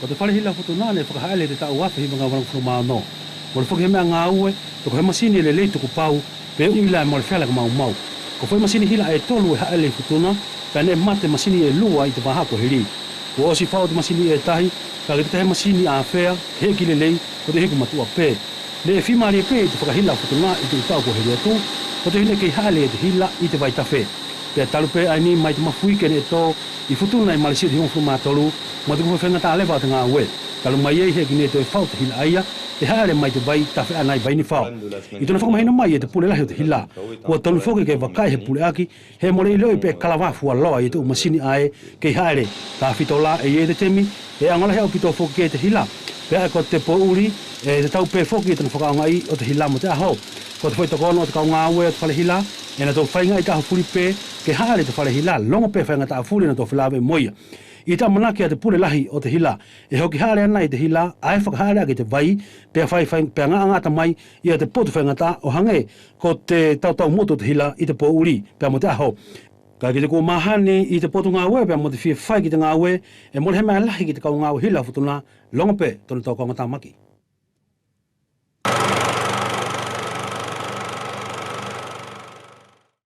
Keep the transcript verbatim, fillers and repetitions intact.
Ko te fale hila Futuna neʻe fakahaʻele ʻi te taʻu afe hiva valu fulu ma ono. Mole foki he meʻa gaue, pe ko he masini ʻe lelei tukupau, pe ʻuʻila ʻe mole feala ke maumau. Ko foʻi masini hila ʻe tolu ʻe haʻele ʻi Futuna, pea neʻe mate masini ʻe lua ʻi te vahaʻa kua hili. Kua ʻosi faʻu te masini ʻe tahi, kaʻe kei te tahi masini ʻafea, heʻeki lelei, ko te hiku matuʻa pe. Neʻe fimalie pe ʻi te fakahila ʻa Futuna ʻi te ʻu taʻu kua hili atu, koteʻuhi neʻe kei haʻele ia te hila ʻi te vaitafe. Pea talu pe ʻaeni mai te mafuike neʻe to ʻi Futuna ʻi Malesia te hivagafulu ma tolu, mo te guhe faigataʻa leva ʻo te gaue. Talu mai ai heʻeki neʻe toe faʻu te hila ʻaia, ʻe haʻele mai te vai tafe ʻaena ʻi Vainifao. ʻI tona fakamahino mai e te pule lahi ʻo te hila, kua tonu foki ke vakaʻi he puleʻaki, he mole iloʻi pe ʻe kalava fualoa ia te ʻu masini ʻae kei haʻele. Tafito la ʻe ʻi ai te temi ʻe ʻaoga lahi ʻaupito foki ke te hila. Pea ʻe ko te poʻuli ʻe tatau pe foki ia tona fakaʻaogaʻi ʻo te hila mo te ʻaho. Ko te foʻi toko ono ʻo te kau gaue ʻo te fale hila, ʻe natou faigaʻi te ʻaho fuli pe ke haʻele te fale hila, logo pe faigataʻa fuli ʻe natou felaveʻi mo ia. ʻI te ʻamanaki ʻa te pule lahi ʻo te hila, ʻe hoki haʻele anai te hila ʻae fakahaʻele ake ʻi te vai, pea fai, fai, pea gaʻagata mai ia te potu faigataʻa ʻo hage ko te tautau motu ʻo te hila ʻi te poʻuli pea mo te ʻaho. Kaʻe ki te kua mahani ʻi te potu gaue pea mo te fia fai ki te gaue, ʻe mole he meʻa lahi ki te kau gaue hila ʻa Futuna, logo pe tona tau kau gata maki.